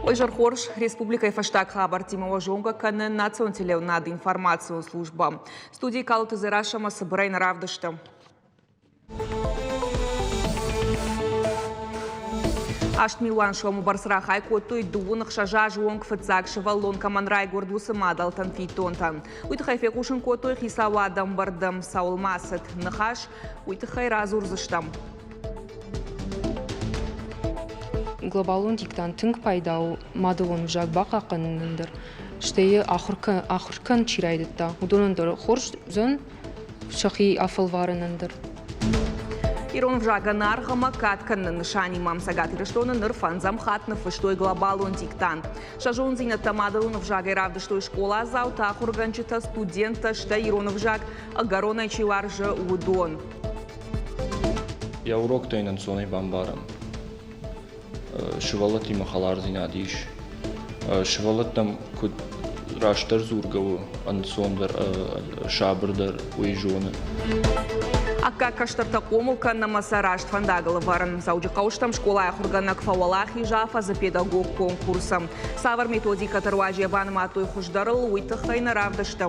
Уӕ хорз, республикӕйы фӕстаг хабӕрттимӕ уӕ зонгӕ кӕны национ телеуынады информацион службӕ. Студийы Калоты Дзерассӕмӕ цыбырӕй нӕ равдысты. Аст милуан сомы бӕрц рахай кодтой дыууын ӕхсӕз азы онг фыццаг сывӕллон кӕмӕн райгуырд, уыцы мадӕлтӕн фиддонтӕн. Уый тыххӕй фехъусын кодтой хицауады ӕмбырды. Цӕуыл ма цыд ныхас, уый тыххӕй радзурдзыстӕм. Глобалон диктант тынг пайда у мадӕлон ӕвзаг бахъахъхъӕнынӕн дӕр, стӕй ахуыр кӕнын чи райдыдта, уыдонӕн дӕр хорз уыдзӕн сӕхи афӕлварынӕн дӕр. Ирон ӕвзагӕн аргъ ӕмӕ кад кӕныны нысанимӕ Цӕгат Ирыстоны ныр фӕндзӕм хатт ныффыстой глобалон диктант. Сӕ зондзинӕдтӕ мадӕлон ӕвзагӕй равдыстой скъоладзаутӕ, ахуыргӕнджытӕ, студенттӕ, стӕй ирон ӕвзаг ӕгӕронӕй чи уарзы, уыдон. Йӕ уроктӕ йын ӕнцонӕй бамбарӕм. Сывӕллӕттимӕ хӕлардзинад ис. Сывӕллӕттӕм куыд растдӕр дзургӕ у, ӕнцондӕр, сабырдӕр, уый зоны. Аккаг кӕстӕртӕ хъомыл кӕнын ӕмӕ сӕ раст фӕндагыл ӕвӕрын. Дзӕуджыхъӕуы стӕм скъолайы ахуыргӕнӕг фӕуӕлахиз афӕдзы педагог конкурсы. Цавӕр методикӕты руаджы йӕ банымадтой хуыздӕрыл, уый тыххӕй нӕ равдысты.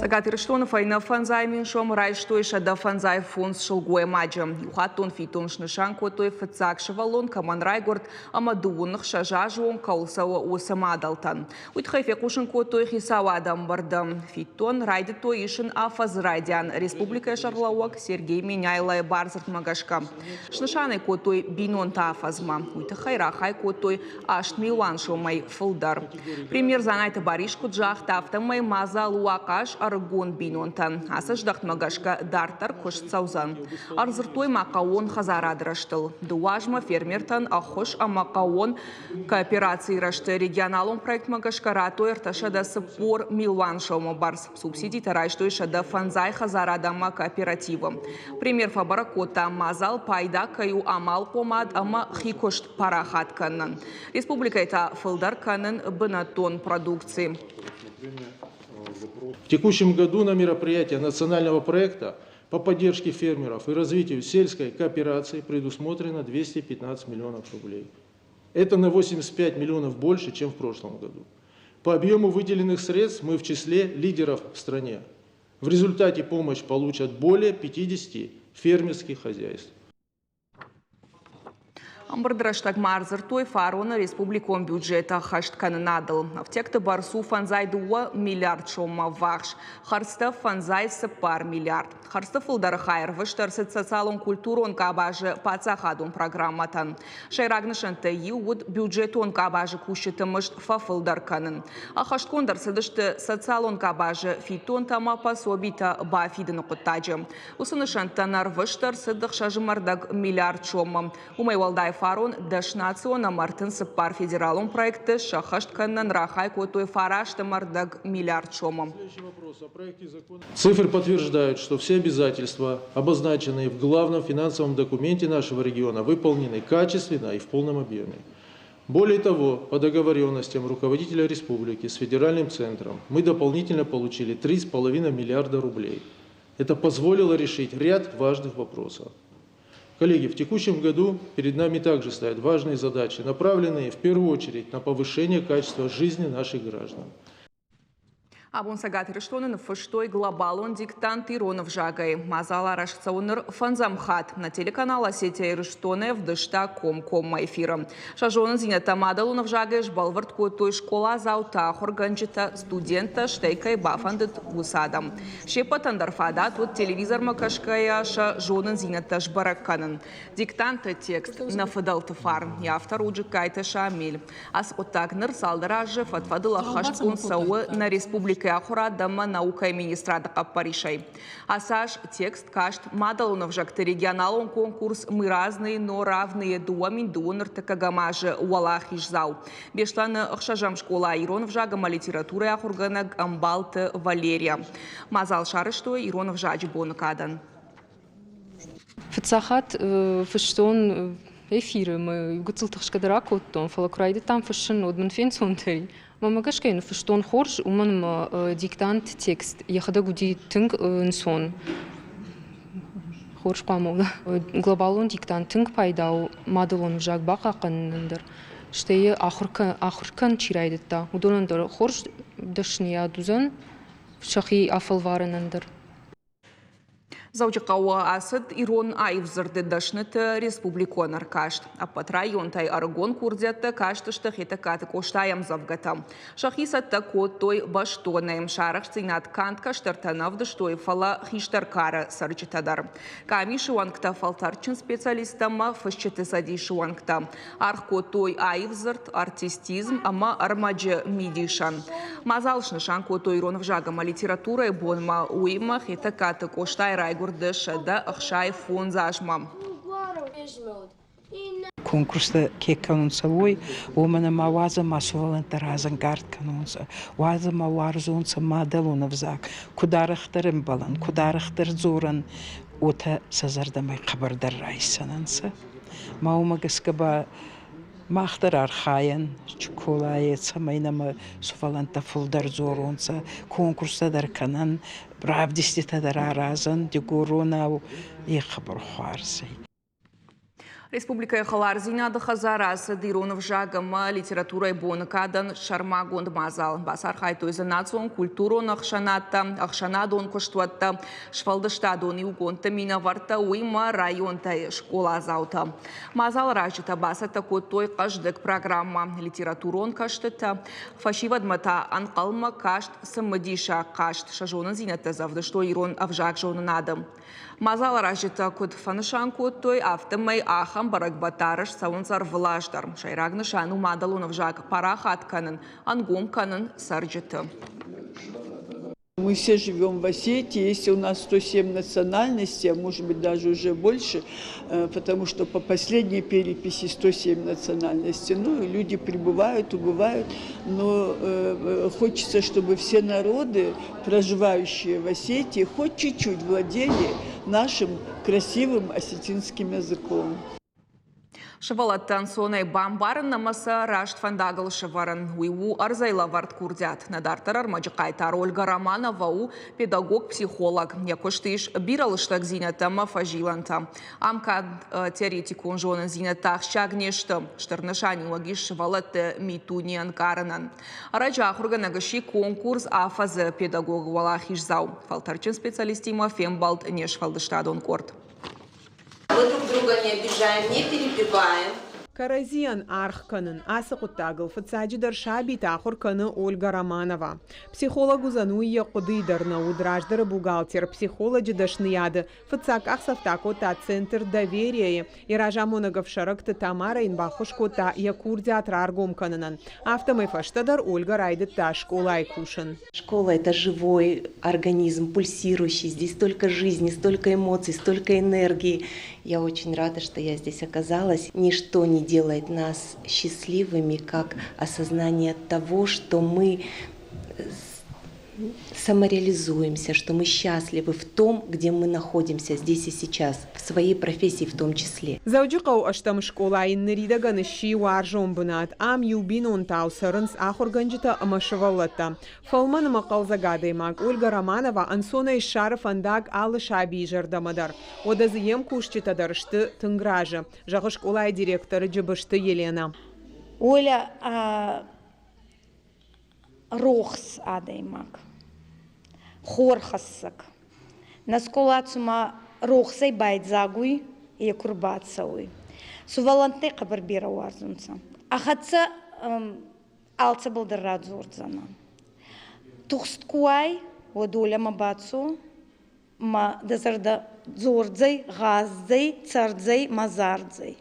Цӕгат Ирыстоны фӕйнӕ фӕндзай мин сом райстой 155 сылгоймаджы. Иухаттон фиддон снысан кодтой фыццаг сывӕллон кӕмӕн райгуырд ӕмӕ дыууын ӕхсӕз азы онг кӕуыл цӕуы, уыцы мадӕлтӕн. Уый тыххӕй фехъусын кодтой хицауады ӕмбырды. Фиддон райдыдтой исын афӕдзы райдиан республикӕйы сӕргълӕууӕг Сергей Меняйлойы бардзырдмӕ гӕсгӕ. Снысан ӕй кодтой бинонты афӕдзмӕ. Уый тыххӕй рахай кодтой аст милуан сомӕй фылдӕр. Премьер Дзанайты Барис куыд загъта, афтӕмӕй мадзал у ахъаз ӕрыгон бинонтӕн. Ацы здӕхтмӕ гӕсгӕ дарддӕр куыст цӕудзӕн. Ӕрдзырдтой ма хъӕууон хӕдзарады рӕзтыл. Дыууӕ азмӕ фермертӕн ӕххуыс ӕмӕ хъӕууон кооперацийы рӕзты регионалон проектмӕ гӕсгӕ радтой 340 милуан сомы бӕрц. Субсидитӕ райстой 105 хӕдзарад ӕмӕ кооперативы. Премьер фӕбӕрӕг кодта, мадзал пайда кӕй у амалхъомад ӕмӕ хикуыст парахат кӕнынӕн. Республикӕйы та фылдӕр кӕнын бынӕттон продукци. В текущем году на мероприятия национального проекта по поддержке фермеров и развитию сельской кооперации предусмотрено 215 миллионов рублей. Это на 85 миллионов больше, чем в прошлом году. По объему выделенных средств мы в числе лидеров в стране. В результате помощь получат более 50 фермерских хозяйств. Ӕмбырды рӕстӕг ма ӕрдзырдтой фароны республикон бюджет ӕххӕст кӕнынадыл. Ӕфтиӕгты бӕрц у 52 миллиард соммӕ ӕввахс, хӕрдзтӕ 54 миллиард. Хӕрдзты фылдӕры хай ӕрвыст ӕрцыд социалон-культурон къабазы паддзахадон программӕтӕн. Сӕйраг нысӕнттӕй иу уыд бюджетон къабазы кусджыты мызд фӕфылдӕр кӕнын. Ӕххӕстгонд ӕрцыдысты социалон къабазы фиддонтӕ ӕмӕ пособитӕ бафидыны хъуыддаджы. Уыцы нысӕнттӕн ӕрвыст ӕрцыд ӕхсӕзмӕрдӕг миллиард сомы. Уымӕй уӕлдай фарон дӕснацион ӕмӕ 34 федералон проекты сӕххӕст кӕнынӕн рахай кодтой фарастӕмӕрдӕг миллиард сомы. Цифры подтверждают, что все обязательства, обозначенные в главном финансовом документе нашего региона, выполнены качественно и в полном объеме. Более того, по договоренностям руководителя республики с федеральным центром мы дополнительно получили 3,5 миллиарда рублей. Это позволило решить ряд важных вопросов. Коллеги, в текущем году перед нами также стоят важные задачи, направленные в первую очередь на повышение качества жизни наших граждан. Абон Цӕгат Ирыстоны ныффыстой глобалон диктант ирон ӕвзагӕй. Мадзал арӕзт цӕуы ныр фӕндзӕм хатт. На телеканал Осетия Ирыстоны ӕвдыста комкоммӕ эфиры. Сӕ зонындзинӕдтӕ мадӕлон ӕвзагӕй сбӕлвырд кодтой скъоладзаутӕ, ахуыргӕнджытӕ, студенттӕ, стӕй кӕй бафӕндыд, уыцы адӕм. Се ппӕтӕн дӕр фадат уыд телевизормӕ кӕсгӕйӕ сӕ зонындзинӕдтӕ сбӕрӕг кӕнын. Диктанты текст «Нӕ фыдӕлты фарн» йӕ автор у Джыккайты Шамил. Ацы хъуыддаг ныр цалдӕр азы фӕд-фӕдыл ӕххӕстгонд цӕуы нӕ республикӕйы. республикӕйы ахуырад ӕмӕ наукӕйы министрады хъӕппӕрисӕй. Ацы аз текст каст мадӕлон ӕвзӕгты регионалон конкурс «Мы разные, но равные» 2023 азы уӕлахиздзау. Беслӕны ӕхсӕзӕм скъола ирон ӕвзаг ӕмӕ литературӕйы ахуыргӕнӕг Ӕмбалты Валерия. Мадзал сарӕзтой ирон ӕвзаджы боны кадӕн. Фыццаг хатт фыстон эфиры мӕ гыццыл тыхсгӕ дӕр акодтон, фӕлӕ куы райдыдтам фыссын, уӕд мын фенцондӕр и. Мӕнмӕ гӕсгӕ йын фыстон хорз, уымӕн ӕмӕ диктант текст йӕхӕдӕг уыди тынг ӕнцон. Хорз хъуамӕ уа. Глобалон диктант тынг пайда у мадӕлон ӕвзаг бахъахъхъӕнынӕн дӕр, стӕй ахуыр кӕнын чи райдыдта, уыдонӕн дӕр хорз дӕсныйад уыдзӕн сӕхи афӕлварынӕн дӕр. Дзӕуджыхъӕуы ацыд ирон аив дзырды дӕсныты республикон ӕркаст. Ӕппӕт районтӕй ӕрыгон курдиӕттӕ кастысты Хетӕгкаты Къостайы ӕмдзӕвгӕтӕм. Сӕхи цӕттӕ кодтой бӕстонӕй. Сӕ арӕхстдзинад канд кӕстӕртӕ нӕ ӕвдыстой, фӕлӕ хистӕр кары цӕрджытӕ дӕр. Къамисы уӕнгтӕ фӕлтӕрдджын специалисттӕ ӕмӕ фысджыты цӕдисы уӕнгтӕ аргъ кодтой аив дзырд, артистизм ӕмӕ ӕрмӕджы мидисӕн. Мадзал снысан кодтой ирон ӕвзаг ӕмӕ литературӕйы бонмӕ, уыимӕ Хетӕгкаты Къостайы райгуырды 165 азмӕ. Конкурстӕ ке кӕнунцӕ, уой, уомӕн ӕма уадзӕ ма сувӕллӕнттӕ разӕнгард кӕнонцӕ, уадзӕ ма уарзонцӕ мадӕлон ӕвзаг, куд арӕхдӕр ӕмбӕлӕн, куд арӕхдӕр дзорӕн, уотӕ сӕ зӕрдӕмӕ хъӕбӕрдӕр райсдзӕнӕнцӕ. Ма уомӕ гӕсгӕ ба мах дӕр архайӕн Чиколайи, цӕмӕй нӕмӕ сувӕллӕнттӕ фулдӕр дзоронцӕ, конкурстӕ дӕр кӕнӕн, равдиститӕ дӕр аразӕн дигоронау, е хъӕбӕр хуарз ӕй. Республикӕйы хӕлардзинады хӕдзар ацыд ирон ӕвзаг ӕмӕ литературӕйы боны кадӕн сӕрмагонд мадзал. Бацархайдтой дзы национ культурон ӕхсӕнадтӕ, ӕхсӕнадон куыстуӕттӕ, сфӕлдыстадон иугондты минӕвӕрттӕ, уыимӕ районтӕй скъоладзаутӕ. Мадзаларазджытӕ бацӕттӕ кодтой хъӕздыг программӕ, литературон кӕстытӕ. Фӕсивӕдмӕ та ӕнхъӕлмӕ каст цымыдисаг хъазт. Сӕ зонындзинӕдтӕ дзы ӕвдыстой ирон ӕвзагзонынады. Мадзаларазджытӕ куыд фӕнысан кодтой, афтӕмӕй ахӕм бӕрӕгбӕттӕ арӕзт цӕуынц ӕрвылаз дӕр. Сӕйраг нысан у мадӕлон ӕвзаг парахат кӕнын, ӕнгом кӕнын цӕрджыты. Мы все живем в Осетии, если у нас 107 национальностей, а может быть даже уже больше, потому что по последней переписи 107 национальностей. Ну, люди прибывают, убывают, но хочется, чтобы все народы, проживающие в Осетии, хоть чуть-чуть владели нашим красивым осетинским языком. Сывӕллӕттӕ ӕнцонӕй бамбарын ӕмӕ сӕ раст фӕндагыл сӕвӕрын. Уый у ӕрдзӕй лӕвӕрд курдиат. Нӕ дарддӕр ӕрмӕджы хъайтар Ольга Романова у педагог-психолог. Йӕ куысты ис бирӕ лыстӕгдзинӕдтӕ ӕмӕ фӕзилӕнтӕ. Ам кӕд теоретикон зонындзинӕдтӕ ахсджиаг не сты, стыр нысаниуӕг ис сывӕллӕтты миддуне ӕнкъарынӕн. Ӕрӕджы ахуыргӕнӕг сси конкурс Афӕдзы педагог уӕлахиздзау. Фӕлтӕрджын специалисттимӕ фембӕлд не сфӕлдыстадон къорд. Мы друг друга не обижаем, не перебиваем. Кӕрӕдзийӕн аргъ кӕнын ацы хъуыддагыл фыццаджыдӕр сабиты ахуыр кӕны Ольга Романова. Психолог уыдзӕн, уый йӕ хъуыдыйы дӕр нӕ уыд раздӕры бухгалтер психолоджы дӕсныйады. Фыццаг къахдзӕфтӕ акодта центр «Доверие»-йы. Йӕ разамонӕг ӕфсӕрӕгты Тамара йын баххуыс кодта йӕ курдиат раргом кӕнынӕн. Афтӕмӕй фӕстӕдӕр Ольга райдыдта скъолайы кусын. Школа – это живой организм, пульсирующий. Здесь столько жизни, столько эмоций, столько энергии. Я очень рада, что я здесь оказалась. Ничто не делает нас счастливыми, как осознание того, что мы самореализуемся, что мы счастливы в том, где мы находимся здесь и сейчас, в своей профессии в том числе. Дзӕуджыхъӕуы ӕстӕм скъолайы ныридӕгӕн сси уарзон бынат. Ам иу бинонтау цӕрынц ахуыргӕнджытӕ ӕмӕ сывӕллӕттӕ. Фӕлмӕн ӕмӕ хъӕлдзӕг адӕймаг Ольга Романова ӕнцонӕй ссары фӕндаг алы сабийы зӕрдӕмӕ дӕр. Уӕдӕ дзы йе мкусджытӕ дӕр сты тынг разы, зӕгъы скъолайы директор Джыбызты Еленӕ. Оля рохс адӕймаг, хорхӕссӕг. Нӕ скъола цума рохсӕй байдзаг уй, е ку рбацӕуй. Сувӕллӕнттӕй хъӕбӕр берӕ уарзунцӕ. А хӕццӕ алцӕбӕл дӕр радзордзӕнӕн. Тухст ку уай, уӕд уолӕмӕ бацо, ма дӕ зӕрдӕ дзордзӕй, гъаздзӕй, цӕрдзӕй ма зардзӕй.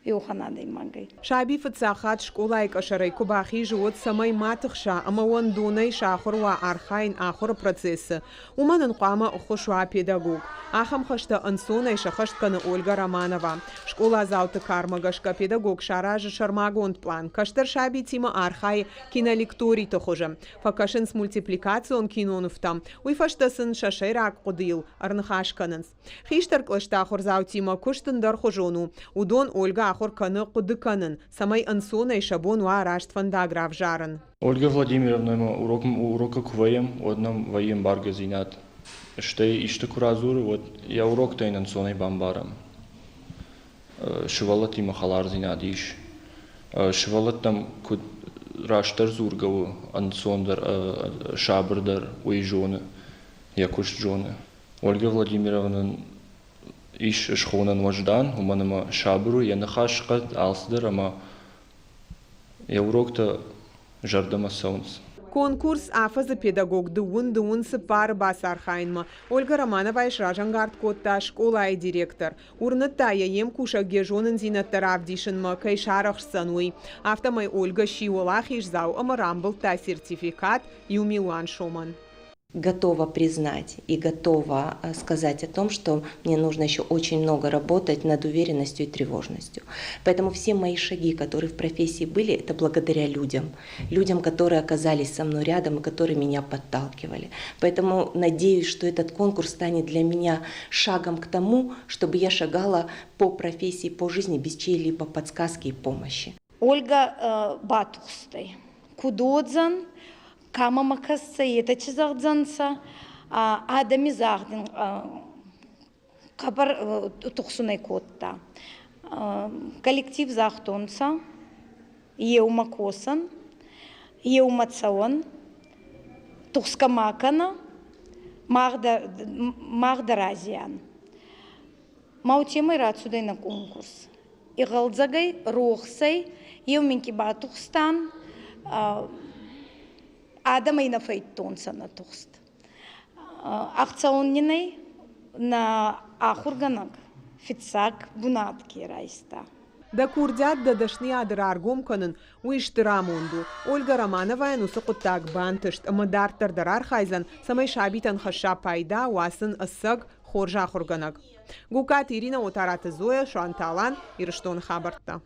Еухан адӕймагӕй. Саби фыццаг хатт скъолайы къӕсӕрӕй куы бахизы, уӕд цӕмӕй ма тыхса ӕмӕ уӕндонӕй сахуыр уа архайын ахуыры процессы, уымӕн ын хъуамӕ ӕххуыс уа педагог. Ахӕм хӕстӕ ӕнцонӕй сӕххӕст кӕны Ольга Романова. Скъоладзауты кармӕ гӕсгӕ педагог саразы сӕрмагонд пълан, кӕстӕр сабитимӕ архайы кинолекториты хуызы. Фӕкӕсынц мультипликацион кинонывтӕм, уый фӕстӕ сын сӕ сӕйраг хъуыдыйыл ӕрныхас кӕнынц. Хистӕр кълӕсты ахуырдзаутимӕ куыст ӕндӕрхуызон у. Уыдон Ольгӕ ахуыр кӕны хъуыды кӕнын, цӕмӕй ӕнцонӕй сӕ бон уа раст фӕндаг равзарын. Ольга Владимировнӕмӕ урокы куы вӕййӕм, уӕд нӕм вӕййы ӕмбаргӕдзинад. Стӕй исты куы радзуры, уӕд йӕ уроктӕ йын ӕнцонӕй бамбарӕм. Сывӕллӕттимӕ хӕлардзинад ис. Сывӕллӕттӕм куыд растдӕр дзургӕ у, ӕнцондӕр, сабырдӕр, уый зоны, йӕ куыст зоны. Ольга Владимировнӕн ис схонӕн уӕздан, уымӕн ӕмӕ сабыр у йӕ ныхасхъӕд алцыдӕр ӕмӕ йӕ уроктӕ зӕрдӕмӕ цӕуынц. Конкурс «Афӕдзы педагог дыууын цыппары» бацархайынмӕ Ольга Романовайы сразӕнгард кодта скъолайы директор. Уырныдта йӕ, йе мкусӕг йӕ зонындзинӕдтӕ равдисынмӕ кӕй сарӕхсдзӕн, уый. Афтӕмӕй Ольга сси уӕлахиздзау ӕмӕ рамбылдта сертификат иу милуан сомӕн. Готова признать и готова сказать о том, что мне нужно еще очень много работать над уверенностью и тревожностью. Поэтому все мои шаги, которые в профессии были, это благодаря людям. Людям, которые оказались со мной рядом и которые меня подталкивали. Поэтому надеюсь, что этот конкурс станет для меня шагом к тому, чтобы я шагала по профессии, по жизни без чьей-либо подсказки и помощи. Ольга батухстӕй. Куд уодзӕн, ка мӕмӕ кӕсдзӕй, етӕ чи зӕгъдзӕнцӕ, адӕми загъд ин хъӕбӕр тухсунӕй кодта. Коллектив загътонцӕ, еумӕ косӕн, еумӕ цӕуӕн, тухсгӕ ма кӕнӕ, мах дӕ разиан. Ма уотемӕй рацудӕй нӕ конкурс. Игъӕлдзӕгӕй, рохсӕй, еу минкъий батухстан, адӕмӕй нӕ фӕйдтонцӕ нӕ тухст. Ӕхцӕуӕн нин ӕй, нӕ ахургӕнӕг фиццаг бунат ке райста. Дӕ курдиат дӕ дӕсныйады раргом кӕнын, уый стыр амонд у. Ольга Романовайӕн уыцы хъуыддаг бантыст ӕмӕ дарддӕр дӕр архайдзӕн, цӕмӕй сабитӕн хӕсса пайда, уа сын ӕцӕг хорз ахуыргӕнӕг. Гукаты Ирина, Отараты Зоя, Суанты Алан, Ирыстоны хабӕрттӕ.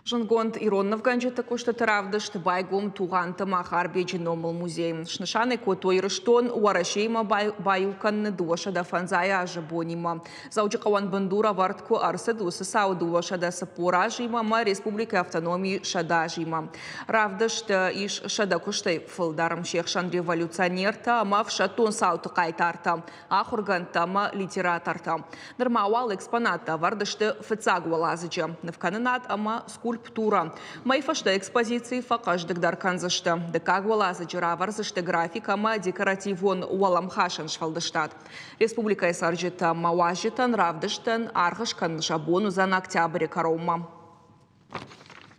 Зындгонд ирон нывгӕнджыты куыстыты равдыст байгом Тугъанты Махарбеджы номыл музейы. Снысан ӕй кодтой Ирыстон Уӕрӕсеимӕ баиу кӕныны 205 азы бонимӕ. Дзӕуджыхъӕуӕн бындур ӕвӕрд куы ӕрцыд, уыцы цауы 240 азимӕ ӕмӕ республикӕйы автономийы 100 азимӕ. Равдысты ис 100 куыстӕй фылдӕр. Се хсӕн революционертӕ ӕмӕ ӕфсӕддон цауты хъайтартӕ, ахуыргӕндтӕ ӕмӕ литератортӕ. Нырма уал экспонаттӕ ӕвӕрд сты фыццаг уӕладзыджы нывкӕнынад ӕмӕ скульптурӕ. Мӕй фӕстӕ экспозици фӕхъӕздыгдӕр кӕндзысты. Дыккаг уӕладзыджы равӕрдзысты график ӕмӕ декоративон уӕлӕмхасӕн сфӕлдыстад. Республикӕйы цӕрджытӕ ӕмӕ уазджытӕн равдыстӕн аргъ скӕнын сӕ бон уыдзӕн октябры кӕронмӕ.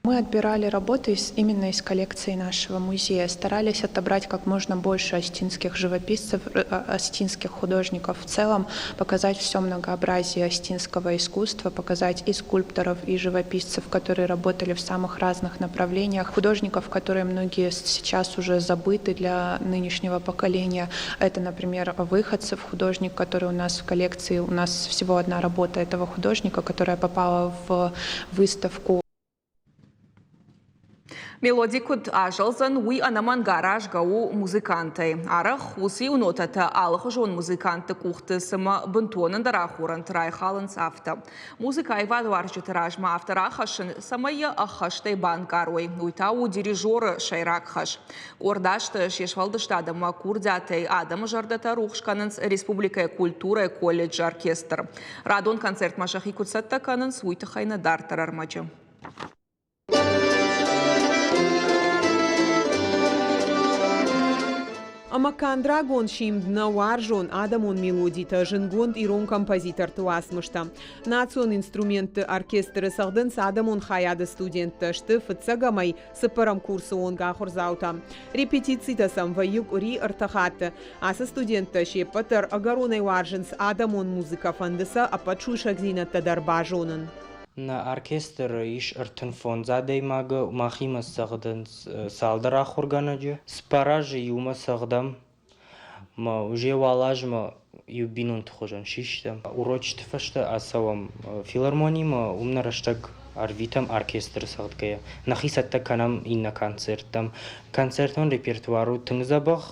Мы отбирали работы именно из коллекции нашего музея, старались отобрать как можно больше остинских живописцев, остинских художников в целом, показать все многообразие остинского искусства, показать и скульпторов, и живописцев, которые работали в самых разных направлениях, художников, которые многие сейчас уже забыты для нынешнего поколения. Это, например, Выходцев, художник, который у нас в коллекции. У нас всего одна работа этого художника, которая попала в выставку. Мелоди куыд азӕлдзӕн, уый ӕнӕмӕнг аразгӕ у музыкантӕй. Арӕх уыцы-иу нотӕтӕ алыхуызон музыкантты къухты цымӕ бынтон ӕндӕр ахорӕнты райхалынц, афтӕ. Музыкӕ аивадуарзджыты размӕ афтӕ рахӕссын, цӕмӕй йӕ ӕххӕстӕй банкъарой. Уый та у дирижеры сӕйраг хӕс. Къорд азты се сфӕлдыстад ӕмӕ курдиатӕй адӕмы зӕрдӕтӕ рухс кӕнынц республикӕйы культурӕйы колледжы оркестр. Радон концертмӕ сӕхи куыд цӕттӕ кӕнынц, уый тыххӕй нӕ дарддӕр ӕрмӕджы. Ӕмӕ канд рагон симд нӕ уарзон адӕмон мелодитӕ, зындгонд ирон композиторты уацмыстӕ. Национ инструментты оркестры цӕгъдынц адӕмон хайады студенттӕ, сты фыццӕгӕмӕй цыппӕрӕм курсы онг ахуырдзаутӕ. Репетицитӕ сӕм вӕййы къуыри ӕртӕ хатты. Ацы студенттӕ се ппӕт дӕр ӕгӕронӕй уарзынц адӕмон музыкӕ, фӕнды сӕ ӕппӕт сусӕгдзинӕдтӕ дӕр базонын. Нӕ оркестры ис 35 адӕймагы, махимӕ цӕгъдынц цалдӕр ахуыргӕнӕджы. Цыппар азы иумӕ цӕгъдӕм. Мӕ уже уал азмӕ иу бинонты хуызӕн систӕм. Урочыты фӕстӕ ацӕуӕм филармонимӕ, уым нӕ рӕстӕг ӕрвитӕм оркестры цӕгъдгӕйӕ. Нӕхи цӕттӕ кӕнӕм иннӕ концерттӕм. Концертон репертуар у тынг дзӕбӕх,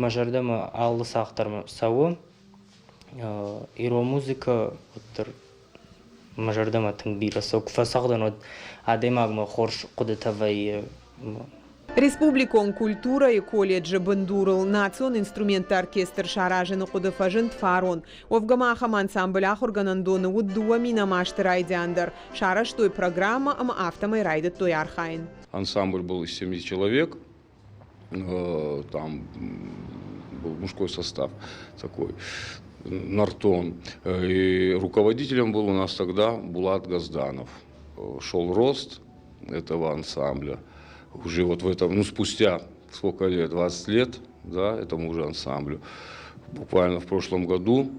мӕ зӕрдӕмӕ алы цагъд дӕр цӕуы. Ирон музыкӕ уӕддӕр мӕ зӕрдӕмӕ тынг бирӕ цӕуы. Куы фӕцӕгъдӕн, уӕд адӕймагмӕ хорз хъуыдытӕ вӕййы. Республикон культурӕйы колледжы бындурыл национ инструментты оркестр саразыны хъуыды фӕзынд фарон. Уӕвгӕ ма ахӕм ансамбль ахуыргӕнӕндоны уыд 2000 азты райдиан дӕр. Сарӕзтой программӕ ӕмӕ афтӕмӕй райдыдтой архайын. Ансамбль был из 7 человек. Там был мужской состав такой, Нартон. И руководителем был у нас тогда Булат Газданов. Шел рост этого ансамбля. Уже вот в этом, ну, спустя сколько лет, 20 лет, да, этому уже ансамблю. Буквально в прошлом году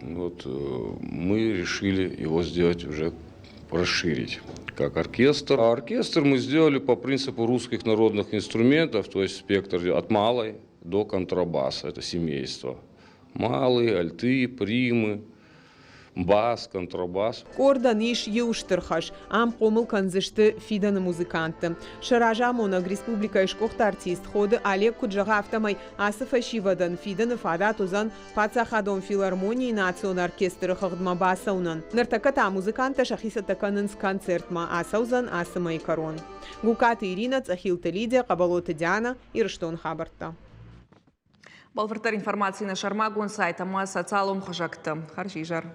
вот, мы решили его сделать уже расширить как оркестр. А оркестр мы сделали по принципу русских народных инструментов, то есть спектр от малой до контрабаса, это семейство. Малые, альты, примы, бас, контрабас. Къордӕн ис иу стыр хӕс, ам хъомыл кӕндзысты фидӕны музыкантты. Сӕ разамонӕг республикӕйы сгуыхт артист Ходы Олег куыд зӕгъы, афтӕмӕй ацы фӕсивӕдӕн фидӕны фадат уыдзӕн Паддзахадон филармонийы национ оркестры хыгъдмӕ бацӕуынӕн. Ныртӕккӕ та музыканттӕ сӕхи цӕттӕ кӕнынц концертмӕ, ацӕудзӕн ацы мӕйы кӕрон. Гукаты Иринӕ, Цъӕхилты Лидия, Хъӕбӕлоты Диана, Ирыстоны хабӕрттӕ. Бӕлвырддӕр информаци нӕ сӕрмагонд сайт ӕмӕ социалон хызӕгты. Хӕрзизӕр.